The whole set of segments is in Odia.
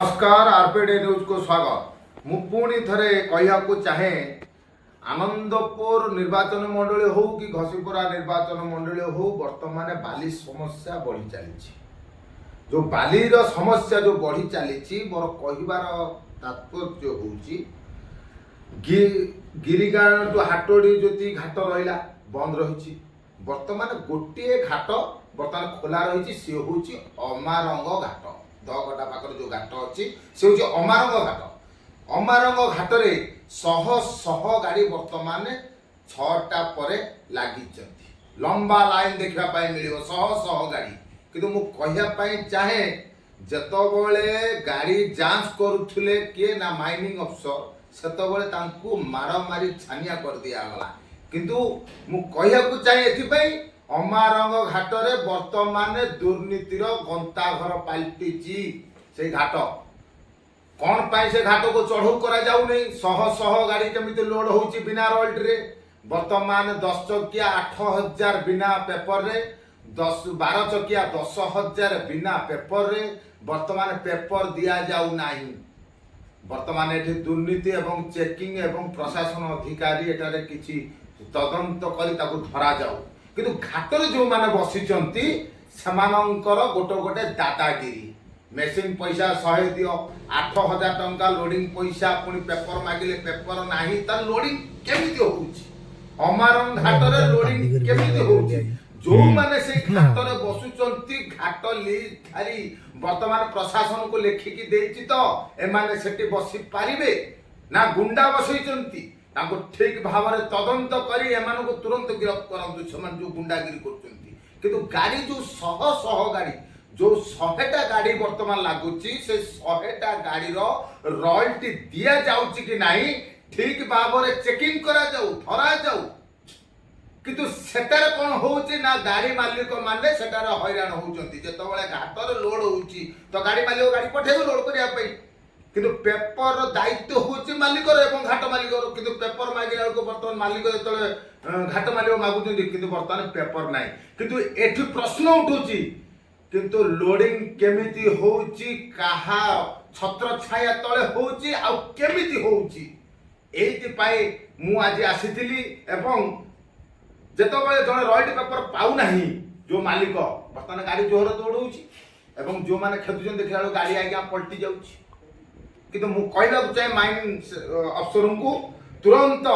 ନମସ୍କାର, ଆରପିଡି ନ୍ୟୁଜକୁ ସ୍ୱାଗତ। ମୁଁ ପୁଣି ଥରେ କହିବାକୁ ଚାହେଁ, ଆନନ୍ଦପୁର ନିର୍ବାଚନ ମଣ୍ଡଳୀ ହଉ କି ଘସିପୁରା ନିର୍ବାଚନ ମଣ୍ଡଳୀ ହଉ, ବର୍ତ୍ତମାନ ବାଲି ସମସ୍ୟା ବଢ଼ି ଚାଲିଛି। ଯେଉଁ ବାଲିର ସମସ୍ୟା ଯେଉଁ ବଢ଼ି ଚାଲିଛି, ମୋର କହିବାର ତାତ୍ପର୍ଯ୍ୟ ହେଉଛି ଗିରିଗାଁ ଟୁ ହାଟୋଡ଼ି ଯଦି ଘାଟ ରହିଲା, ବନ୍ଦ ରହିଛି। ବର୍ତ୍ତମାନ ଗୋଟିଏ ଘାଟ ବର୍ତ୍ତମାନ ଖୋଲା ରହିଛି, ସିଏ ହେଉଛି ଅମାରଙ୍ଗ ଘାଟ। ଦହଗଟା ପାଖରେ ଯେଉଁ ଘାଟ ଅଛି, ସେ ହେଉଛି ଅମାରଙ୍ଗ ଘାଟ। ଅମାରଙ୍ଗ ଘାଟରେ ଶହ ଶହ ଗାଡ଼ି ବର୍ତ୍ତମାନ 6ଟା ପରେ ଲାଗିଛନ୍ତି। ଲମ୍ବା ଲାଇନ୍ ଦେଖିବା ପାଇଁ ମିଳିବ, ଶହ ଶହ ଗାଡ଼ି। କିନ୍ତୁ ମୁଁ କହିବା ପାଇଁ ଚାହେଁ, ଯେତେବେଳେ ଗାଡ଼ି ଯାଞ୍ଚ କରୁଥିଲେ କିଏ ନା ମାଇନିଂ ଅଫିସର, ସେତେବେଳେ ତାଙ୍କୁ ମାଡ଼ ମାରି ଛାନିଆ କରିଦିଆଗଲା। କିନ୍ତୁ ମୁଁ କହିବାକୁ ଚାହେଁ, ଏଥିପାଇଁ ଅମାରଙ୍ଗ ଘାଟରେ ବର୍ତ୍ତମାନ ଦୁର୍ନୀତିର ଗନ୍ତାଘର ପାଲଟିଛି ସେଇ ଘାଟ। କ'ଣ ପାଇଁ ସେ ଘାଟକୁ ଚଢ଼ଉ କରାଯାଉନି? ଶହ ଶହ ଗାଡ଼ି କେମିତି ଲୋଡ ହେଉଛି ବିନା ରୟାଲ୍ଟିରେ? ବର୍ତ୍ତମାନ 10 ଚକିଆ 8,000 ବିନା ପେପରରେ, 10 12 ଚକିଆ 10,000 ବିନା ପେପରରେ। ବର୍ତ୍ତମାନ ପେପର ଦିଆଯାଉ ନାହିଁ। ବର୍ତ୍ତମାନ ଏଠି ଦୁର୍ନୀତି ଏବଂ ଚେକିଂ ଏବଂ ପ୍ରଶାସନ ଅଧିକାରୀ ଏଠାରେ କିଛି ତଦନ୍ତ କରି ତାକୁ ଧରାଯାଉ। କିନ୍ତୁ ଘାଟରେ ଯେଉଁମାନେ ବସିଛନ୍ତି, ସେମାନଙ୍କର ଗୋଟେ ଗୋଟେ ଦାଦାଗିରି। ମେସିନ୍ ପଇସା 100 ଦିଅ, 8,000 ଟଙ୍କା ଲୋଡିଂ ପଇସା, ପୁଣି ପେପର ମାଗିଲେ ପେପର ନାହିଁ। ତାର ଲୋଡିଂ କେମିତି ହଉଛି? ଅମାରଙ୍ଗ ଘାଟରେ ଲୋଡିଂ କେମିତି ହଉଛି? ଯୋଉମାନେ ସେଇ ଘାଟରେ ବସୁଛନ୍ତି, ଘାଟ ଲିଜ୍ ଧାରୀ ବର୍ତ୍ତମାନ ପ୍ରଶାସନକୁ ଲେଖିକି ଦେଇଛି ତ ଏମାନେ ସେଠି ବସି ପାରିବେ ନା ଗୁଣ୍ଡା ବସେଇଛନ୍ତି? ତାଙ୍କୁ ଠିକ ଭାବରେ ତଦନ୍ତ କରି ଏମାନଙ୍କୁ ତୁରନ୍ତ ଗିରଫ କରନ୍ତୁ, ସେମାନେ ଯୋଉ ଗୁଣ୍ଡାଗିରି କରୁଛନ୍ତି। କିନ୍ତୁ ଗାଡ଼ି ଯୋଉ ଶହ ଶହ ଗାଡ଼ି, ଯୋଉ 100ଟା ଗାଡ଼ି ବର୍ତ୍ତମାନ ଲାଗୁଛି, ସେ 100ଟା ଗାଡ଼ିର ରୟାଲ୍ଟି ଦିଆଯାଉଛି କି ନାହିଁ, ଠିକ ଭାବରେ ଚେକିଂ କରାଯାଉ, ଧରାଯାଉ। କିନ୍ତୁ ସେଟାରେ କ'ଣ ହଉଛି ନା ଗାଡ଼ି ମାଲିକ ମାନେ ସେଟାରେ ହଇରାଣ ହଉଛନ୍ତି। ଯେତେବେଳେ ଘାଟରେ ଲୋଡ ହଉଛି ତ ଗାଡ଼ି ମାଲିକ ଗାଡ଼ି ପଠେଇବ ଲୋଡ କରିବା ପାଇଁ। କିନ୍ତୁ ପେପରର ଦାୟିତ୍ୱ ହଉଛି ମାଲିକର ଏବଂ ଘାଟ ମାଲିକର। କିନ୍ତୁ ପେପର ମାଗିଲା ବେଳକୁ ବର୍ତ୍ତମାନ ମାଲିକ ଯେତେବେଳେ ଘାଟ ମାଲିକ ମାଗୁଛନ୍ତି, କିନ୍ତୁ ବର୍ତ୍ତମାନ ପେପର ନାହିଁ। କିନ୍ତୁ ଏଠି ପ୍ରଶ୍ନ ଉଠୁଛି, କିନ୍ତୁ ଲୋଡିଂ କେମିତି ହଉଛି, କାହା ଛତ୍ର ଛାୟା ତଳେ ହଉଛି ଆଉ କେମିତି ହଉଛି? ଏଇଥିପାଇଁ ମୁଁ ଆଜି ଆସିଥିଲି। ଏବଂ ଯେତେବେଳେ ଜଣେ ରୟାଲ୍ଟି ପେପର ପାଉନାହିଁ ଯୋଉ ମାଲିକ, ବର୍ତ୍ତମାନ ଗାଡ଼ି ଜୋରରେ ଦୌଡ଼ଉଛି ଏବଂ ଯୋଉମାନେ ଖେଦୁଛନ୍ତି, ଦେଖିଲା ବେଳକୁ ଗାଡ଼ି ଆଜ୍ଞା ପଲଟି ଯାଉଛି। କିନ୍ତୁ ମୁଁ କହିବାକୁ ଚାହେଁ ମାଇନିଂ ଅଫିସରଙ୍କୁ, ତୁରନ୍ତ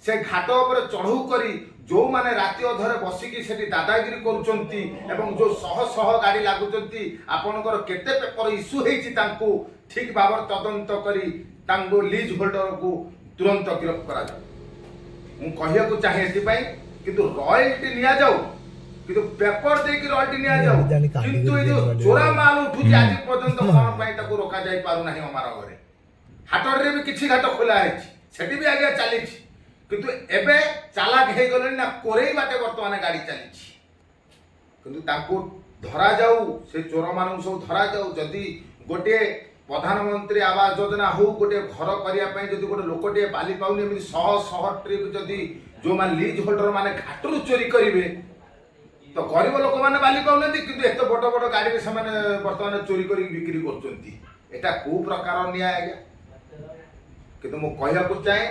ସେ ଘାଟ ଉପରେ ଚଢ଼ଉ କରି ଯୋଉମାନେ ରାତି ଅଧରେ ବସିକି ସେଠି ଦାଦାଗିରି କରୁଛନ୍ତି ଏବଂ ଯୋଉ ଶହ ଶହ ଗାଡ଼ି ଲାଗୁଛନ୍ତି, ଆପଣଙ୍କର କେତେ ପେପର ଇସ୍ୟୁ ହେଇଛି, ତାଙ୍କୁ ଠିକ ଭାବରେ ତଦନ୍ତ କରି ତାଙ୍କୁ ଲିଜ୍ ହୋଲ୍ଡରକୁ ତୁରନ୍ତ ଗିରଫ କରାଯାଉ। ମୁଁ କହିବାକୁ ଚାହେଁ ଏଥିପାଇଁ, କିନ୍ତୁ ରୟାଲ୍ଟି ନିଆଯାଉ, କିନ୍ତୁ ପେପର ଦେଇକି ରୟାଲ୍ଟି ନିଆଯାଉ। ଜାଣି କାନ୍ଦି କିନ୍ତୁ ଏଇ ଯୋଉ କରି ଚୋରା ମାଲ ଉଠୁଛି, ଆଜି ପର୍ଯ୍ୟନ୍ତ କଣ ପାଇଁ ତାକୁ ରୋକାଯାଇ ପାରୁନାହିଁ ଅମାରଙ୍ଗରେ? ହାଟରେ ବି କିଛି ଘାଟ ଖୋଲା ହେଇଛି, ସେଠି ବି ଆଜ୍ଞା ଚାଲିଛି। କିନ୍ତୁ ଏବେ ଚାଲାକ ହେଇଗଲେଣି ନା କୋରେଇ ବାଟେ ବର୍ତ୍ତମାନ ଗାଡ଼ି ଚାଲିଛି। କିନ୍ତୁ ତାଙ୍କୁ ଧରାଯାଉ, ସେ ଚୋରମାନଙ୍କୁ ସବୁ ଧରାଯାଉ। ଯଦି ଗୋଟିଏ ପ୍ରଧାନମନ୍ତ୍ରୀ ଆବାସ ଯୋଜନା ହଉ, ଗୋଟିଏ ଘର କରିବା ପାଇଁ ଯଦି ଗୋଟେ ଲୋକଟିଏ ବାଲି ପାଉନି, ଏମିତି ଶହ ଶହ ଟ୍ରିପ୍ ଯଦି ଯୋଉମାନେ ଲିଜ୍ ହୋଲ୍ଡର ମାନେ ଘାଟରୁ ଚୋରି କରିବେ, ତ ଗରିବ ଲୋକମାନେ ବାଲି ପାଉନାହାନ୍ତି, କିନ୍ତୁ ଏତେ ବଡ଼ ବଡ଼ ଗାଡ଼ିରେ ସେମାନେ ବର୍ତ୍ତମାନ ଚୋରି କରିକି ବିକ୍ରି କରୁଛନ୍ତି। ଏଟା କୋଉ ପ୍ରକାର ନ୍ୟାୟ ଆଜ୍ଞା? କିନ୍ତୁ ମୁଁ କହିବାକୁ ଚାହେଁ,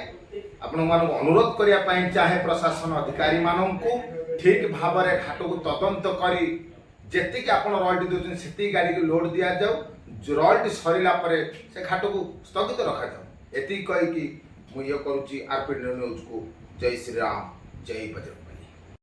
ଆପଣମାନଙ୍କୁ ଅନୁରୋଧ କରିବା ପାଇଁ ଚାହେଁ, ପ୍ରଶାସନ ଅଧିକାରୀମାନଙ୍କୁ ଠିକ ଭାବରେ ଘାଟକୁ ତଦନ୍ତ କରି ଯେତିକି ଆପଣ ରୟାଲ୍ଟି ଦେଉଛନ୍ତି, ସେତିକି ଗାଡ଼ିକୁ ଲୋଡ୍ ଦିଆଯାଉ। ରୟାଲ୍ଟି ସରିଲା ପରେ ସେ ଘାଟକୁ ସ୍ଥଗିତ ରଖାଯାଉ। ଏତିକି କହିକି ମୁଁ ଇଏ କରୁଛି। ଆରପି ନ୍ୟୁଜକୁ ଜୟ ଶ୍ରୀରାମ, ଜୟ ବଜରଙ୍ଗବଲି।